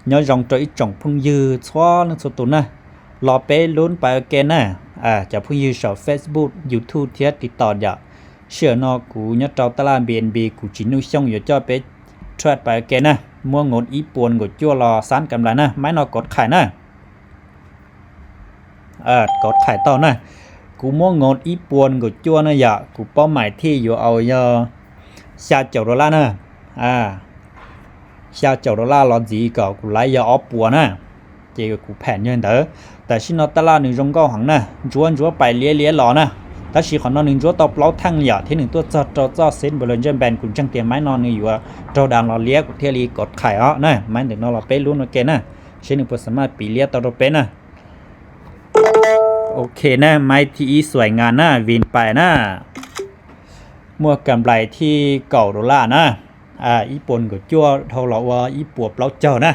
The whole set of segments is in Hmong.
Nyob zoo rau ib tsoom phooj ywg txhua leej txhua tus na, los peb lub pais ua ke na. Cov phooj ywg saum Facebook, YouTube thiab TikTok yom, sij hawm no kuv nyob rau tab laj Airbnb, kuv tsis nuj xyooj yuav coj peb trade pais ua ke na. Muab nkaus ib puas nkaum cuaj los xab kam lais na, maiv no kov qhais na. Kov qhais tau na, kuv muab nkaus ib puas nkaum cuaj na yom, kuv paub mais thiaj yuav au yog xya caum dollar na. Xya caum dollar los ntxiv kom kuv laiv yog ob puas na. Ces kuv pheem yog ntawd. Tam sim no tab laj nws zoo nkauj heev na, ntsuab ntsuab pais liab liab los na. Tab sis qhov no nws ntsuab tau plaub theej yom, thiab nws tuaj txog rau txoj xib npam lus ntsej npees, kuv ntseeg tias maiv no nws yuav raug das los liab kuv thiaj li kov qhais os na. Maiv ntawm no los peb lub ua ke na, seb nws puas xa maj piv liab tau rau peb na. Ok na, maiv thib ib xuaim ngas na, vin pais na. Muaj kam lais thib kaum dollar na, ib puas nkaum cuaj dhau los ua ib puas plaub caug na.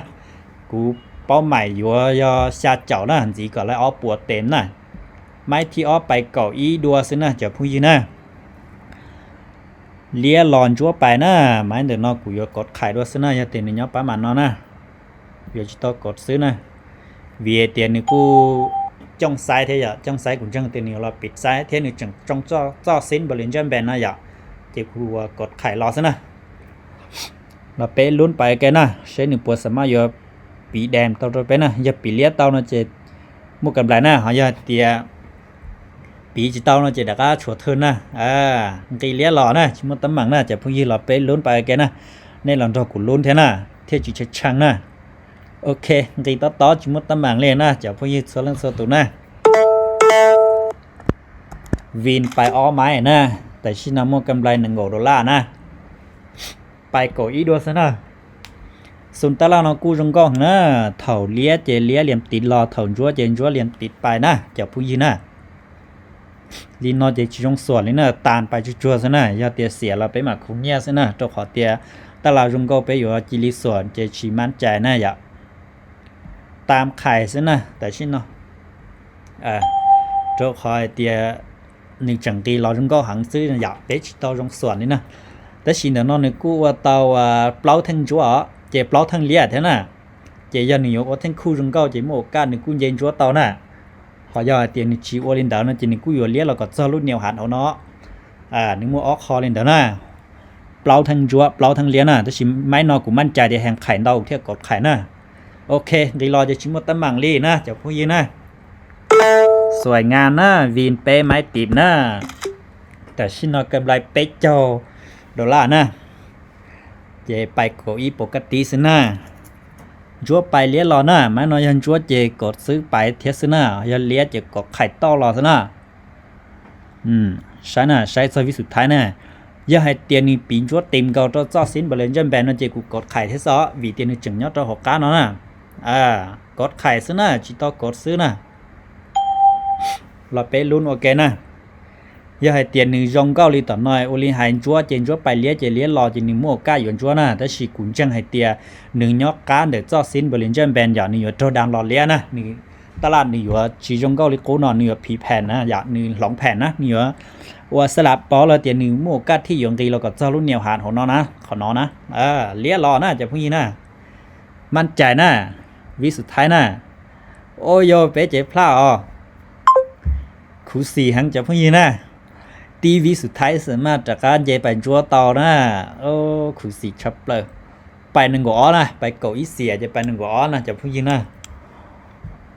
Kuv paub mais yuav yog xya caum na, ntxiv kom laiv ob puas tes na. Maiv thib ob pais kaum ib dua xwb na cov phooj ywg na. Liab los ntsuab pais na, maiv ntawm no kuv yuav kov qhais dua xwb na, yog tias nws nyob pab mam no na, yuav tsis tau kov xwb na. Vim tias nws kuj cooj xaiv thiab yom, cooj xaiv kuv ntseeg tias nws yuav los piv xaiv thiab nws tseem tsoo txoj xib npam lus ntsej npees no yom, ces kuv yuav kov qhais los xwb na. Los peb lub pais ua ke na, seb nws puas xa maj yuav piv dees tau rau peb na. Yog piv liab tau no ces muaj kam lais na, ho yog hais tias piv tsis tau no ces rov qab tshuav thwj na. Nqis liab los na, tsis muaj teeb meem na cov phooj ywg, los peb lub pais ua ke na. Nej los nrog kuv lub thiab na, thiaj tsis tshee tshee na. Ok, nqis tob tob tsis muaj teeb meem li na cov phooj ywg txhua leej txhua tus na. Vin pais ob maiv na, tam sim no muaj kam lais nees nkaum dollar na. Pais kaum ib dua xwb na. Xu tab laj no kuj zoo nkauj heev na, thaum liab ces liab liam tiv los, thaum ntsuab ces ntsuab liam tiv pais na cov phooj ywg na. Li no ces tsis zoo xuam li na, tas pais tsuag tsuag xwb na, yog tias xiam los peb mam khum nyiaj xwb na, rau qhov tias tab laj zoo nkauj peb yuav cia li xuam ces tsis mab cais na yom. Tas qhais xwb na tam sim no, rau qhov hais tias nws tseem nqis los zoo nkauj heev xwb yom, peb tsis tau zoo xuam li na. Tab sis ntawm no nws kuj ua tau plaub theej ntsuab os, ces plaub theej liab thiab na. Ces yog nws yuav ua theej khuj zoo nkauj ces muaj ua kaj nws kuj nce ntsuab tau na. Ho yog hais tias nws tsis ua li ntawd no ces nws kuj yuav liab los kom txog lub niam hav hauv no. Nws muaj ob qho li ntawd na, plaub theej ntsuab plaub theej liab na, tab sis maiv no kuv mab cais tias heev qhais ntau thiaj kov qhais na. Ok, nqis los ces tsis muaj teeb meem li na cov phooj ywg na. Xuaim ngas na, vin peb maiv tim na. Tam sim no kam lais peb caug dollar na, ces pais kaum ib puas kaj tib xwb na. Ntsuab pais liab los na, maiv no yog ntsuab ces kov xwb pais thiab xwb na, yog liab ces kov qhais tauj los xwb na. Saib na, saib txog vib xus thaib na, yog hais tias nws piv ntsuab tim nkaus rau txoj xib npam lus ntsej npees no ces kuv kov qhais thiab xwb, vim tias nws tseem nyob rau hauv qab no na. Kov qhais xwb na, tsis tau kov xwb na. Los peb lub ua ke na. Yog hais tias nws zoo nkauj li tom no, ua li hais ntsuab ces ntsuab pais liab ces liab los ces nws muaj ua kaj yuav ntsuab na, tab sis kuv ntseeg hais tias nws nyob qab ntawm txoj xib npam lus ntsej npees yom, nws yuav raug das los liab na, nws tab laj nws yuav tsis zoo nkauj li qub no, nws yuav phiv pheem na yom, nws hloov pheem na, nws yuav ua xab las pov los tias nws muaj ua kaj thiaj yuav nqis los kom txog lub niam hav hauv no na, qhov no na. Liab los na cov phooj ywg na, mab cais na, vib xus thaib na. Ua yog peb cev plaj os, khuv xim heev cov phooj ywg na. Tib vib xus thaib xwb mas rov qab nce pais ntsuab tau na, khuv xim tshaj plaws. Pais nees nkaum ob na, pais kaum ib xiam ces pais nees nkaum ob na cov phooj ywg na.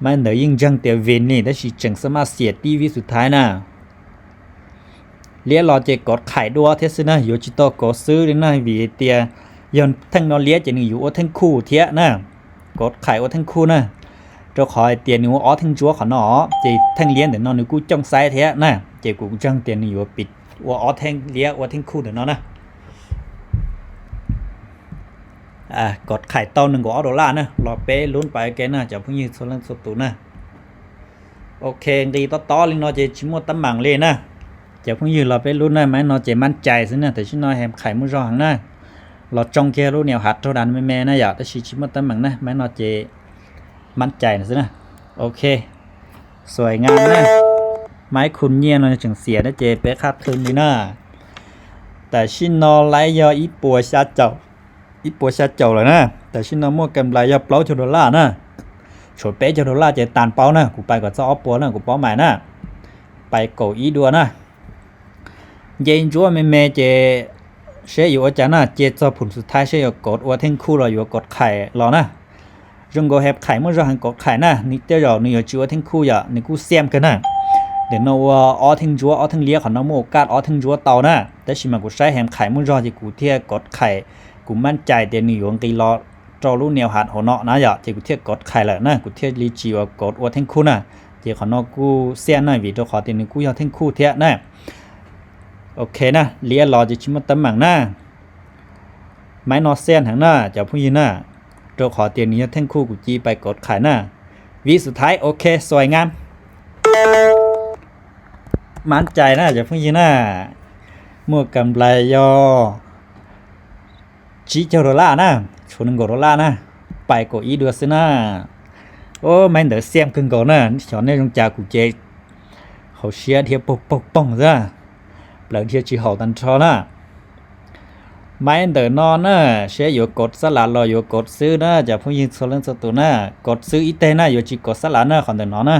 Maiv ntawd yeej ntseeg tias vin li, tab sis tseem xab maj xiam tib vib xus thaib na. Liab los ces kov qhais dua thiab xwb na, yuav tsis tau kov xwb li na, vim tias yog theej no liab ces nws yuav ua theej khuj thiab na. Kov qhais ua theej khuj na, rau qhov hais tias nws ua ob theej ntsuab qhov no, ces theej liab ntawm no nws kuj cooj xaiv thiab na, ces kuv ntseeg tias nws yuav piv ua ob theej liab ua theej khuj ntawm no na. Kov qhais tau nees nkaum ob dollar na, los peb lub pais ua ke na cov phooj ywg txhua leej txhua tus na. Ok, nqis tob tob li no ces tsis muaj teeb meem li na. Cov phooj ywg los peb lub na, maiv no ces mab cais xwb na, tam sim no heev qhais muaj zog heev na. Los tsoo kiag lub niam hav raug das me me na yom, tab sis tsis muaj teeb meem na, maiv no ces mab cais xwb na. Ok, xuaim ngas na, maiv khum nyiaj no tseem xiam na ces peb qhaj thwj li na. Tam sim no laiv yog ib puas xya caum ib puas xya caum lawm na. Tam sim no muaj kam nplais yog plaub caug dollar na. Tshuav peb caug dollar ces tas paub na, kuv pais kom txog ob puas na, kuv paub mais na. Pais kaum ib dua na. Nce ntsuab me me ces seb yuav ua cas na, ces txog phum xub thaiv seb yuav kov ua theej khuj los yuav kov qhais los na. Zoo nkaus hem qhais muaj zog heev kov qhais na, nws tej zaum nws yuav tsis ua theej khuj yom, nws kuj xiam kawg na. Ntawm no ua ob theej ntsuab ob theej liab, qhov no muaj ua kaj ob theej ntsuab tau na, tab sis mas kuv saib hem qhais muaj zog ces kuv thiaj kov qhais, kuv maj cai tias nws yuav nqis los rau lub niam hav hauv no na yom, ces kuv thiaj kov qhais lawm na, kuv thiaj li tsis ua kov ua theej khuj na. Ces qhov no kuj xiam na, vim rau qhov tias nws kuj yog theej khuj thiab na. Ok na, liab los ces tsis muaj teeb meem na. Maiv no xiam heev na cov phooj ywg na, rau qhov tias nws yog theej khuj, kuv cia li pais kov qhais na. Vib xub thaiv, ok, xuaim nqa. Maj cai na cov phooj ywg na, muaj kam nplais yog tsib caug dollar na, tshuav nees nkaum dollar na, pais kaum ib dua xwb na. Maiv ntawd xiam kawg nkaus na, xyov nej zoo cas kuv ces hauv siab dhia poog poog poog xwb, plaws dhia tsis haum tag nrho na. Maiv ntawm no na, seb yuav kov xab lav los yuav kov xwb na cov phooj ywg txhua leej txhua tus na, kov xwb ib teg na, yuav tsis kov xab lav na qhov ntawm no na.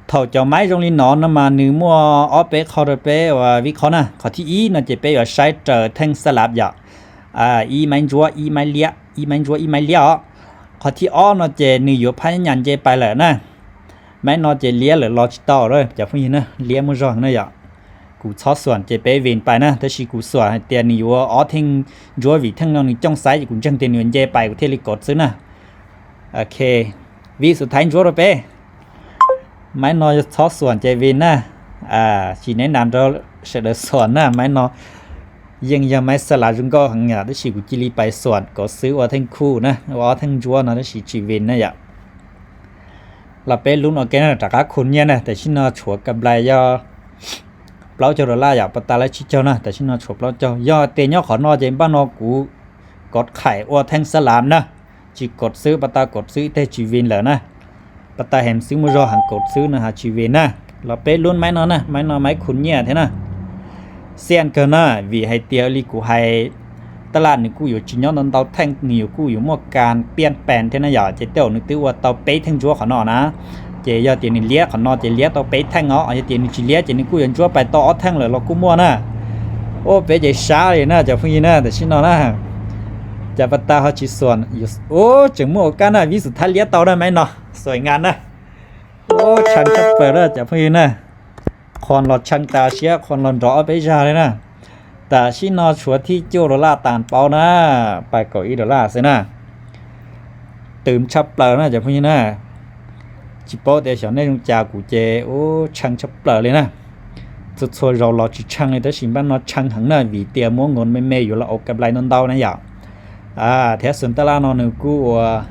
Thaum cov maiv zoo li no no mas nws muaj ob peb qho rau peb ua vib qho na. Qhov thib ib no ces peb yuav saib raws theej xab lav yom, ib maiv ntsuab ib maiv liab, ib maiv ntsuab ib maiv liab os. Qhov thib ob no ces nws yuav phab nyas nce pais lawm na. Maiv no ces liab lawm los tsis tau lawm cov phooj ywg na, liab muaj zog na yom. Kuv txhob xuam ces peb vin pais na, tab sis kuv xuam hais tias nws yuav ob theej ntsuab vim theej no nws cooj xaiv ces kuv ntseeg tias nws yuav nce pais kuv thiaj li kov xwb na. Ok, vib xub thaiv ntsuab rau peb. Maiv no yog txhob xuam ces vin na. Tsis neb nas rau sawv daws xuam na, maiv no yeej yog maiv xab lav zoo nkauj heev yom, tab sis kuv cia li pais xuam kov xwb ua theej khuj na, ua ob theej ntsuab no tab sis tsis vin na yom. Los peb lub no ke na, rov qab khu nyiaj na, tam sim no tshuav kam nplais yog plaub caug dollar yom, pas tas lawm tsib caug na, tam sim no tshuav plaub caug. Yog tias nyob qhov no ces npaj no kuv kov qhais ua theej xab lav na, tsis kov xwb, pas tas kov xwb ib teg tsis vin lawm na. Pas tas hem xwb muaj zog heev kov xwb no ha tsis vin na. Los peb lub maiv no na, maiv no maiv khu nyiaj thiab na. Xiam kawg na, vim hais tias li kuv hais, tab laj nws kuj yuav tsis nyob ntau ntau theej, nws yuav kuj yuav muaj kas piaj pees thiab na yom, ces tej zaum nws twb ua tau peb theej ntsuab qhov no na. Ces yog tias nws liab qhov no ces liab tau peb theej os, yog tias nws tsis liab ces nws kuj yuav ntsuab pais tau ob theej lawm los kuj muaj na. Ua peb ces sab li na cov phooj ywg na, tam sim no na. Cas pas tas ho tsis xuam, ua tseem muaj ua kaj na, vib xub thaiv liab tau na maiv no, xuaim nqa na. Ua tshee tshaj plaws na cov phooj ywg na. Qhuas los tshee tas siab, qhuas los nrov ob peb zag li na. Tam sim no tshuav thib cuaj dollar tas paub na, pais kaum ib dollar xwb na. Twm tshaj plaws na cov phooj ywg na. Tsis paub tias xyov nej zoo cas, kuv ces ua tshee tshaj plaws li na. Txhua txhua zaus los tsis tshee li, tab sis npaj no tshee heev na, vim tias muab nkaus me me yuav los ua kam nplais ntau ntau na yom. Thiab xwm taj laj no nws kuj ua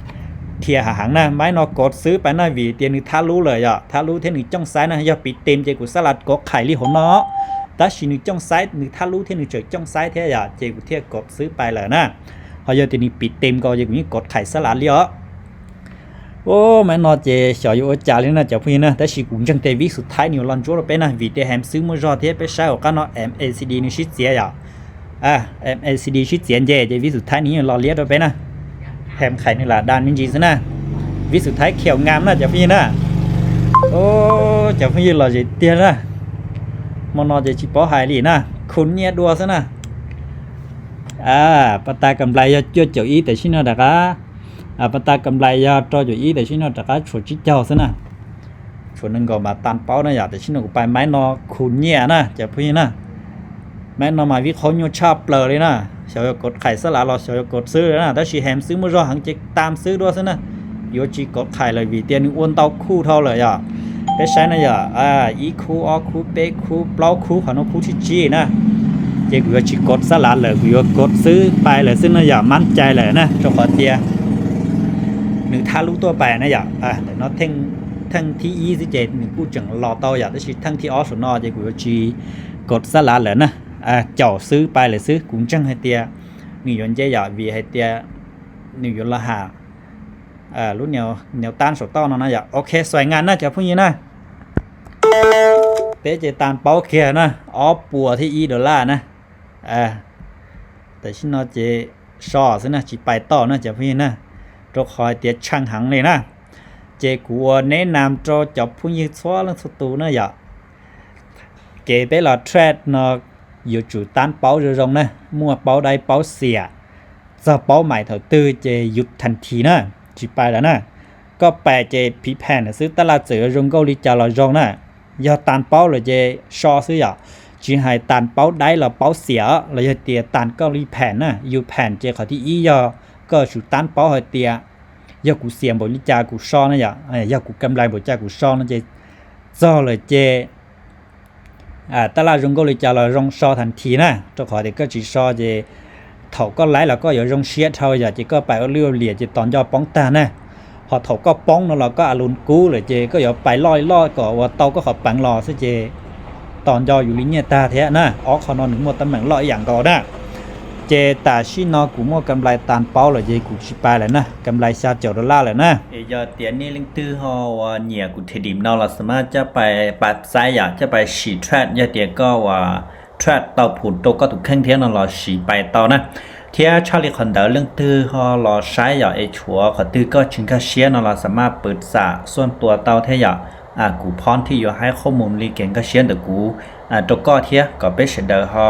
dhia hav heev na, maiv no kov xwb pais na, vim tias nws thab lub lawm yom, thab lub thiab nws cooj xaiv na, yog piv tem ces kuv xab lav kov qhais li hauv no, tab sis nws cooj xaiv, nws thab lub thiab nws tseem cooj xaiv thiab yom, ces kuv thiaj kov xwb pais lawm na. Ho yog tias nws piv tem nkaus ces kuv yeej kov qhais xab lav li os. Ua maiv no ces xyov yuav ua cas li na cov phooj ywg na, tab sis kuv ntseeg tias vib xub thaiv nws yuav los ntsuab rau peb na, vim tias hem xwb muaj zog thiab peb saib hauv qab no MACD nws sib txiav yom. MACD sib txiav nce ces vib xub thaiv nws yeej los liab rau peb na. Hem qhais nws lam dam me ntsis xwb na. Vib xub thaiv khiaum ngam na cov phooj ywg na. Cov phooj ywg los zem tiag na. Hmo no ces tsis paub hais li na, khu nyiaj dua xwb na. Pas tas kam nplais yog cuaj caum ib, tam sim no rov qab, pas tas kam nplais yog rau caum ib, tam sim no rov qab tshuav tsib caug xwb na. Tshuav nees nkaum mas tas paub na yom, tam sim no kuv pais maiv no khu nyiaj na cov phooj ywg na. Maiv no mas vib qhaub nyuaj tshaj plaws li na. Xyov yuav kov qhais xab lav los xyov yuav kov xwb na, tab sis hem xwb muaj zog heev ces tas xwb dua xwb na. Yuav tsis kov qhais lawm vim tias nws ua ntau khub dhau lawm yom. Peb saib na yom, ib khub, ob khub, peb khub, plaub khub, qhov no khub thib tsib na. Ces kuv yuav tsis kov xab lav lawm, kuv yuav kov xwb pais lawm xwb no yom, mab cai lawm na, rau qhov tias nws thab lub tuaj pais na yom. Ntawm no theej thib ib xwb ces nws kuj tseem los tau yom, tab sis theej thib ob saum no ces kuv yuav tsis kov xab lav lawm na. Caum xwb pais lawm xwb, kuv ntseeg hais tias nws yuav nce yom, vim hais tias nws yuav los ham lub niam tab saum toj no na yom. Ok, xuaim nqa na cov phooj ywg na. Peb ces tas paub kiag na, ob puas thiab ib dollar na. Tam sim no ces so xwb na, tsis pais tau na cov phooj ywg na, rau qhov hais tias tsheej heev li na. Ces kuv ua neb nam rau cov phooj ywg txhua leej txhua tus na yom, kev peb los trade no yuav tsum tab paub zoo zoo na, muaj paub daib paub xiam, txog paub mais thaum twg ces yus thas thi na, tsis pais lawm na. Koj pais ces phiv phem xwb, tab laj txawm yuav zoo nkauj li cas los zoo na, yog tas paub lawm ces so xwb yom. Tsis hais tas paub daib los paub xiam los yog tias tas koj li phem na, yus phem ces qhov thib ib yog koj yuav tsum tab paub hais tias yog kuv xiam npaum li cas kuv so na yom, yog kuv kam nplais npaum cas kuv so no ces txog lawm ces tab laj zoo nkauj li cas los zoo so thas thi na, rau qhov tias koj tsis so ces thaum koj laib los koj yuav zoo siab dhau yom, ces koj pais ua lwj ua liam ces tos nco poob tag na. Ho thaum koj poob no los koj a lus kub lawm ces koj yuav pais loj li loj kom ua tau koj qhov peev los xwb ces tos nco yus li nyiaj tag thiab na. Ob qho no nws muaj teeb meem loj ib yam nkaus na. Ces tam sim no kuv muaj kam nplais tas paub lawm ces kuv tsis pais lawm na, kam nplais xya caum dollar lawm na. Es yog tias nej leej twg ho uas nyiam kuv them dim no los xav mas coj pais pab xaiv yom, coj pais sim trade, yog tias koj uas trade tau phum rau koj tus kheej thiab no los sim pais tau na. Thiab tshaj li qhov ntawd leej twg ho los saib yom es tshuav qhov twg koj tsis nkag siab no los xav mas pab xam xuaj tua tau thiab yom. Kuv phob thiaj yuav hais qhov mus li kev nkag siab ntawm kuv rau koj thiab kom peb sawv daws ho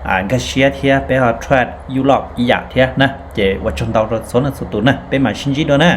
nkag siab thiab peb ho trade yuj loj ib yam thiab na. Ces ua tsaug ntau rau txhua leej txhua tus na, peb mam sib ntsib dua na.